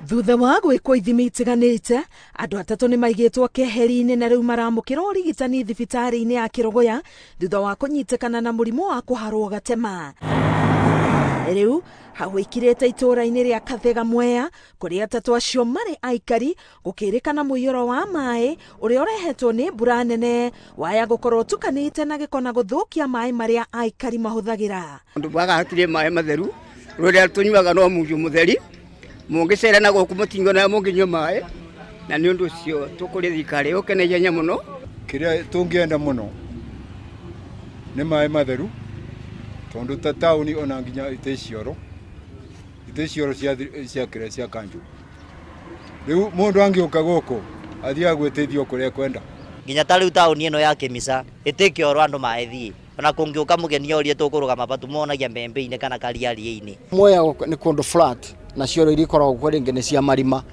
Thutha wa gwĩkwo ithimi itiganĩte, andũ atatũ nĩ maigĩtwo keheri-inĩ na rĩu maramũkĩra ũrigitani thibitarĩ-inĩ ya Kĩrũgũya thutha wa kũnyitĩkana na mũrimũ wa kũharwo gatema. Rĩu hahũikirĩte itũũra-inĩ rĩa Kathega Mwea kũrĩa atatũ acio marĩ aikari gũkĩrĩkana mũiyũro wa maĩ ũrĩa ũrehetwo nĩ mbura nene waya gũkorwo ũtukanĩte na gĩko na gũthũkia maĩ marĩa aikari mahũthagĩra. Andũ baga hatirĩ maĩ matheru rũrĩa tũnyuaga no munju mũtheri mũngĩcera na gũkũ mũtingĩona mũngĩnyua maĩ na nĩ ũndũ ũcio tũkũrĩ thirikari yũke na ihenya mũno. Kĩrĩa tũngĩenda mũno nĩ maĩ matheru tondũ ta taũni ona nginya itĩ cioro itĩ cioro cia cia kĩrĩa cia kanjũ rĩu mũndũ angĩũka gũkũ athiaga gwĩteithia o kũrĩa ekwenda. Nginya ta rĩu taũni ĩno ya Kĩmisa ĩtĩ kĩoro andũ maethiĩ ona kũngĩũka mũgeni orie tũkũrũgama va tũmonagia mbembe-inĩ kana kariaria-inĩ. Mwea nĩ kũndũ flat na cioro iria ikoragwo kuo rĩngĩ nĩ cia marima.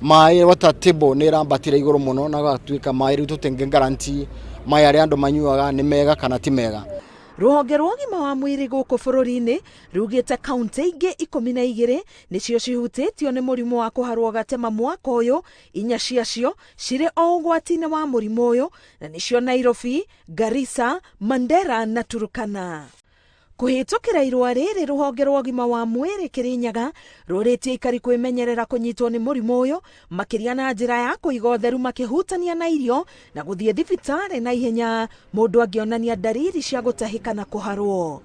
Maĩ water table nĩ ĩrambatire igũrũ mũno na gũgatuĩka maĩ rĩu tũtingĩ guarantee maĩ arĩa andũ manyuaga nĩ mega kana ti mega. Rũhonge rwa ũgima wa mwĩrĩ gũkũ bũrũri-inĩ rugĩte kaunti ingĩ 12 nĩcio cihutĩtio nĩ mũrimũ wa kũharwo gatema mwaka ũyũ, inya ciacio cirĩ o ũgwati-inĩ wa mũrimũ ũyũ na nĩcio Nairobi, Garissa, Mandera na Turkana. Kũhĩtũkĩra irũa rĩrĩ rũhonge rwa ũgima wa mwĩrĩ Kĩrĩnyaga rũrĩtie aikari kwĩmenyerera kũnyitwo nĩ mũrimũ ũyũ makĩria na njĩra ya kũiga ũtheru makĩhutania na irio na gũthiĩ thibitarĩ na ihenya mũndũ angĩonania ndariri cia gũtahĩka na kũharwo.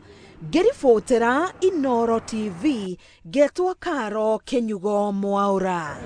Ngĩribotera Inooro TV ngetwo Karo Kĩnyugo Mwaũra.